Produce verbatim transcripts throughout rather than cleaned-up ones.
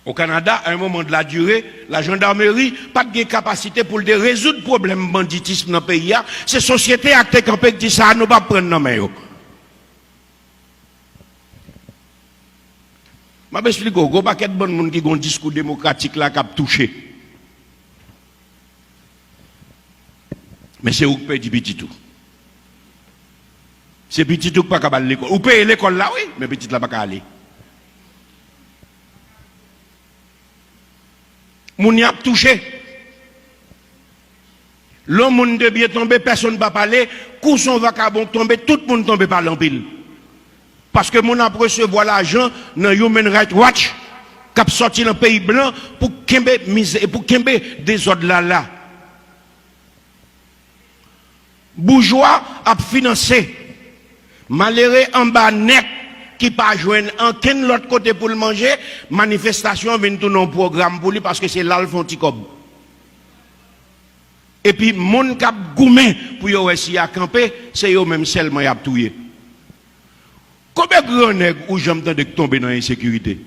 O Kanada, à un moment de la durée, la jandarmeri pa t gen kapasite pou l te rezoud pwoblèm banditism nan peyi a. Se sosyete a ki te kanpe, ki di sa a nou p ap pran nan men yo. M ap esplike w, gen yon pakèt bann moun ki gen yon diskou demokratik la k ap touche. Men se ou k pèdi pitit ou. Se pitit ou k pa ka al lekòl. Ou peye lekòl la, wi, men pitit la pa ka ale. Moun y ap touche. Lè yon moun te byen tonbe, pèsonn pa pale. Kou se yon vakabon k tonbe, tout moun tonbe pale anpil. Paske moun ap resevwa lajan nan Human Rights Watch k ap sòti nan peyi blan pou kenbe mizè, pou kenbe dezòd la la. Boujwa ap finanse malere anba nèt ki pa jwenn ankenn lòt kote pou l manje, manifestasyon an vin tounen yon pwogram pou li paske se la l fè yon ti kòb. Epi moun k ap goumen pou yo wè si y a kanpe, se yo menm sèlman y ap touye. Konbyen gran nèg ou janm tande k tonbe nan ensekirite?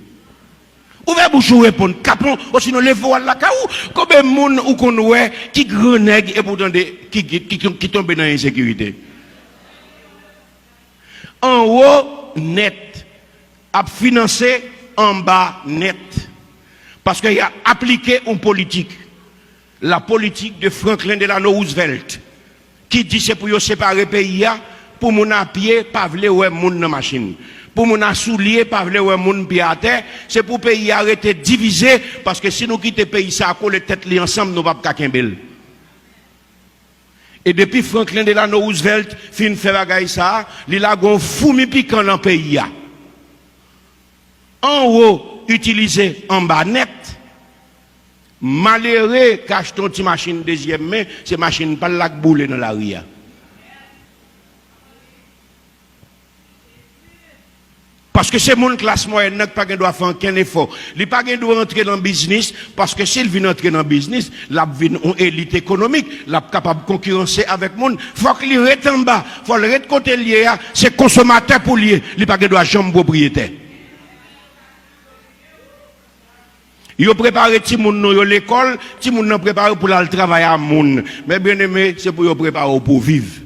Ouvè bouch ou reponn, kapon, osinon leve w al lakay ou. Konbyen moun ou konn wè ki gran nèg epi w tande ki, ki, ki, ki tonbe nan ensekirite? Anwo nèt ap finanse anba nèt. Paske y a aplike yon politik, la politique de Franklin Delano Roosevelt, ki di se pou yo separe peyi a, pou moun a pye pa vle wè moun nan machin, pou moun a soulye pa vle wè moun pye atè, se pou peyi a rete divize, paske si nou kite peyi sa a kole tèt li ansanm, nou p ap ka kenbe l. E depi Franklin Delano Roosevelt fin fè bagay sa a, li lage yon foumi pikan nan peyi a. Anwo itilize anba nèt. Malere k achte yon ti machin dezyèm men, se machin pa l la k boule nan lari a. Paske se moun klas mwayèn nan ki pa gen dwa fè ankenn efò. Li pa gen dwa antre nan biznis, paske si l vin antre nan biznis, l ap vin yon elit ekonomik, l ap kapab konkiranse avèk moun. Fòk li ret anba, fò l ret kote l ye a, se konsomatè pou l ye, li pa gen dwa janm pwopriyetè. Yo prepare timoun nou yo lekòl, timoun nan prepare pou l al travay a moun. Men byeneme, se pou yo prepare w pou w viv.